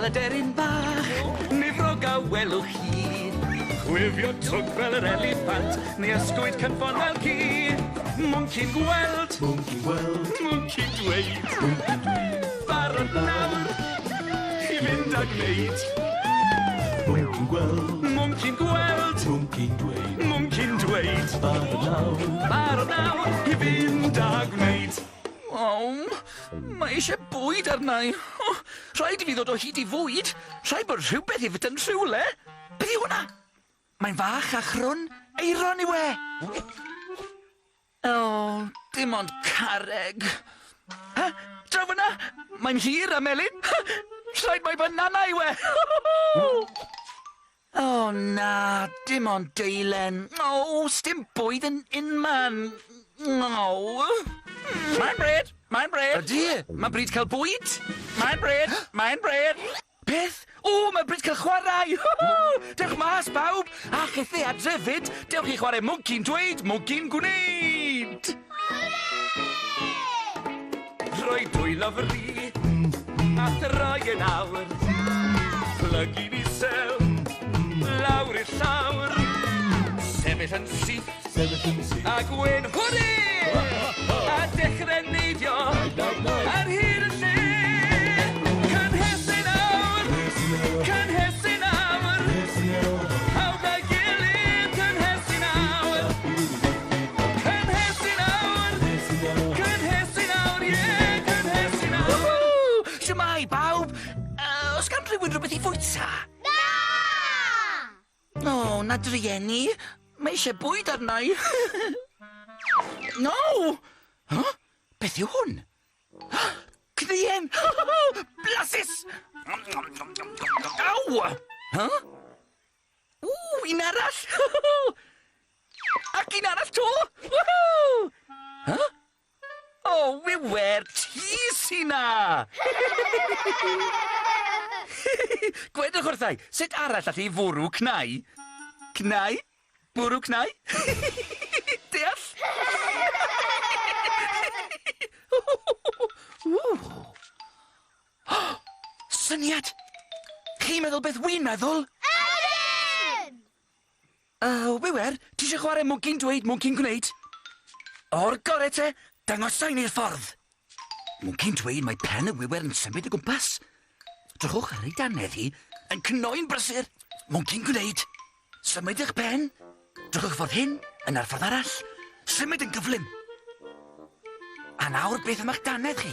fel y deryn bach, neu frog a welwch chi. Chwifio twg fel yr eliffant, neu ysgwyd cynffon fel ci. Mwnci'n gweld, Mwnci'n gweld, mwnci'n dweud, mwnci'n dweud. Barod nawr i fynd a gwneud. Mwnci'n gweld, Mwnci'n gweld, mwnci'n dweud. Mwnci'n dweud. Barod nawr, Barod nawr i fynd a gwneud. O, mae eisiau bwyd arna i. O, rhaid i fi ddod o hyd i fwyd. Rhaid bod rhywbeth i fyta'n rhywle. Beth yw hwnna? Mae'n fach a chrwn. Eiron yw e. O, dim ond carreg. Ha? Draw fyna! Mae'n hir a melyn. Rhaid mai banana yw e. O na, dim ond deilen. O, sdim bwyd yn unman. O. Mae'n bryd, mae'n bryd. Ydy, mae'n bryd cael bwyd. Mae'n bryd, mae'n bryd. Beth? O, mae'n bryd cael chwarae! Dewch mas, bawb! A chithe adre fyd! Dewch i chwarae mwnci'n dweud, mwnci'n gwneud! Rhoi dwylo fri, a throi yn awr. Plygu'n isel, lawr i'r llawr. Sefyll yn syth, Sefyll yn syth. A gwên hwrê! A dechrau neidio ar hyd y lle. Cynhesu nawr! Cynhesu nawr! Pawb â'i gilydd, cynhesu nawr! Cynhesu nawr! Cynhesu nawr, ie! Cynhesu nawr! Shwmae, bawb! Uh, oes gan rhywun rhywbeth i fwyta? Na! O, na drueni. Mae eisiau bwyd arna i. No! Huh? Beth yw hwn? Cnuen! Blasus! Aw! Huh? Ww, un arall! Ac un arall to! Woohoo! Huh? O, wiwer, ti sy 'na! Gwedwch wrtha i, sut arall all i fwrw cnau? Cnau? Bwrw cnau? Deall? Ww. Syniad! Chi'n meddwl beth wi'n meddwl? Ydyn! Wiwer, ti eisiau chwarae mwnci'n dweud, mwnci'n gwneud? O'r gore te, dangosa i ni'r ffordd. Mwnci'n dweud mae pen y wiwer yn symud o gwmpas. Drychwch ar ei dannedd hi, yn cnoi'n brysur. Mwnci'n gwneud. Symud eich pen. Drychwch ffordd hyn, yna'r ffordd arall. Symud yn gyflym. A nawr beth am eich dannedd chi?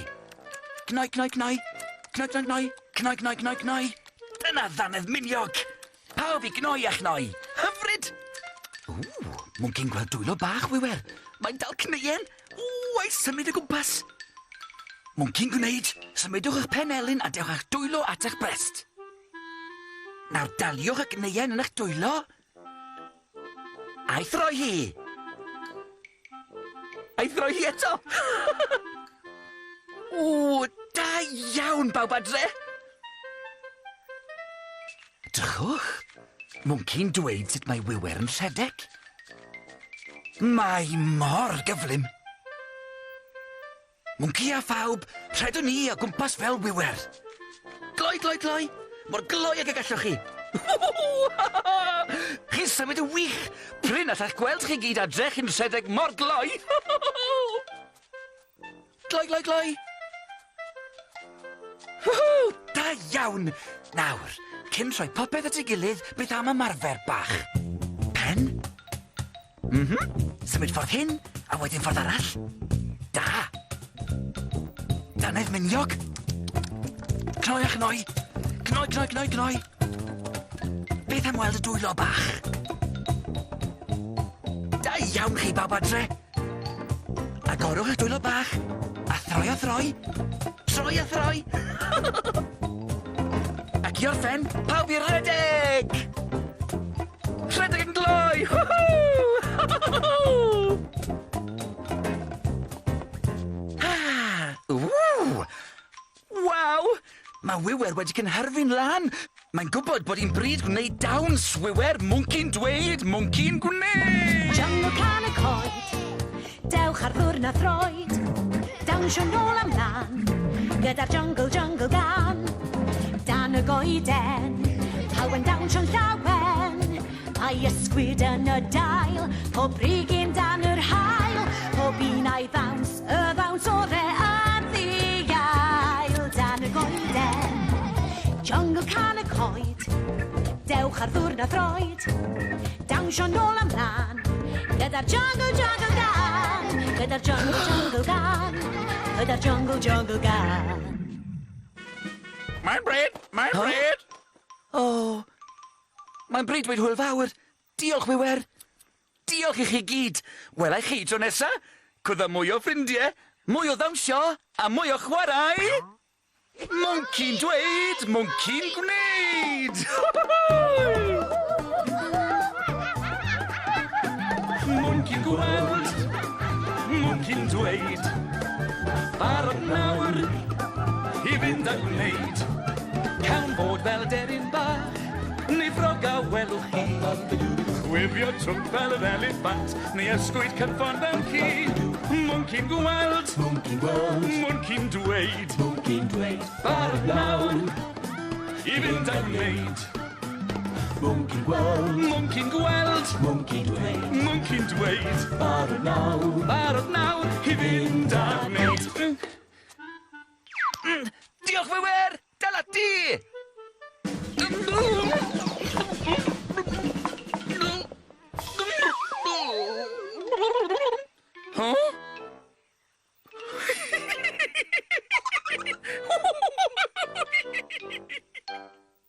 Cnoi, cnoi, cnoi. Cnoi, cnoi, cnoi. Cnoi, cnoi, cnoi, cnoi. Dyna ddannedd miniog! Pawb i gnoi a chnoi. Hyfryd! Ww, mwnci'n gweld dwylo bach, wiwer. Mae'n dal cneuen. Ww, a'i symud o gwmpas. Mwnci'n gwneud. Symudwch eich pen elyn a dewch â'ch dwylo at eich brest. Nawr daliwch y gneuen yn eich dwylo. A'i throi hi. A'i throi hi eto. Ww, da iawn bawb adre. Drychwch, mwnci'n dweud sut mae wiwer yn rhedeg. Mae mor gyflym. Mwnci a phawb, rhedwn ni o gwmpas fel wiwer. Gloi, gloi, gloi! Mor gloi ag y gallwch chi! Chi'n symud yn wych! Prin alla'ch gweld chi gyd adre chi'n rhedeg mor gloi! Gloi, gloi, gloi! Woohoo! Da iawn! Nawr, cyn rhoi popeth at ei gilydd, beth am ymarfer bach? Pen? Mhm. Symud ffordd hyn, a wedyn ffordd arall. Da. Dannedd miniog. Cnoi a chnoi. Cnoi, cnoi, cnoi, cnoi. Beth am weld y dwylo bach? Da iawn chi bawb adre. Agorwch eich dwylo bach, a throi a throi. Troi a throi. Ac i orffen, pawb i redeg! Rhedeg yn gloi! Woohoo! Ah, ww! Waw! Mae Wiwer wedi cynhyrfu'n lân. Mae'n gwybod bod hi'n bryd gwneud dawns, Wiwer. Mwnci'n dweud, mwnci'n gwneud! Jungle can y coed, dewch ar ddwrn a throed, dawnsio nôl a mlan, gyda'r jungle jungle gan. Dan y golau. goeden, pawb yn dawnsio'n llawen. Mae ysgwyd yn y dail, pob brigyn dan yr haul, pob un a'i ddawns, y ddawns ore yn ddiail. Dan y goeden, jungle can y coed, dewch ar ddwrn a throed, dawnsio nôl a mlaen, gyda'r jungle jungle gan, gyda'r jungle jungle gan, gyda'r jungle jungle gan. Mae'n bryd! Mae'n bryd! O, mae'n bryd dweud hwyl fawr. Diolch, Wiwer. Diolch i chi gyd. Wela i chi tro nesa. Cwrdd â mwy o ffrindiau, mwy o ddawnsio, a mwy o chwarae. Mwnci'n dweud, mwnci'n gwneud! Mwnci'n gweld, mwnci'n dweud. Barod nawr i fynd a gwneud. Cawn fod fel deryn bach, neu ffrog a welwch chi. Chwifio twp fel yr eliffant, neu ysgwyd cynffon fel ci. Mwnci'n gweld, Mwnci'n gweld, mwnci'n dweud. mwnci'n dweud. Barod nawr i fynd a gwneud. Mwnci'n gweld, Mwnci'n gweld, mwnci'n dweud. Mwnci'n dweud. Barod nawr. Barod nawr i fynd a gwneud.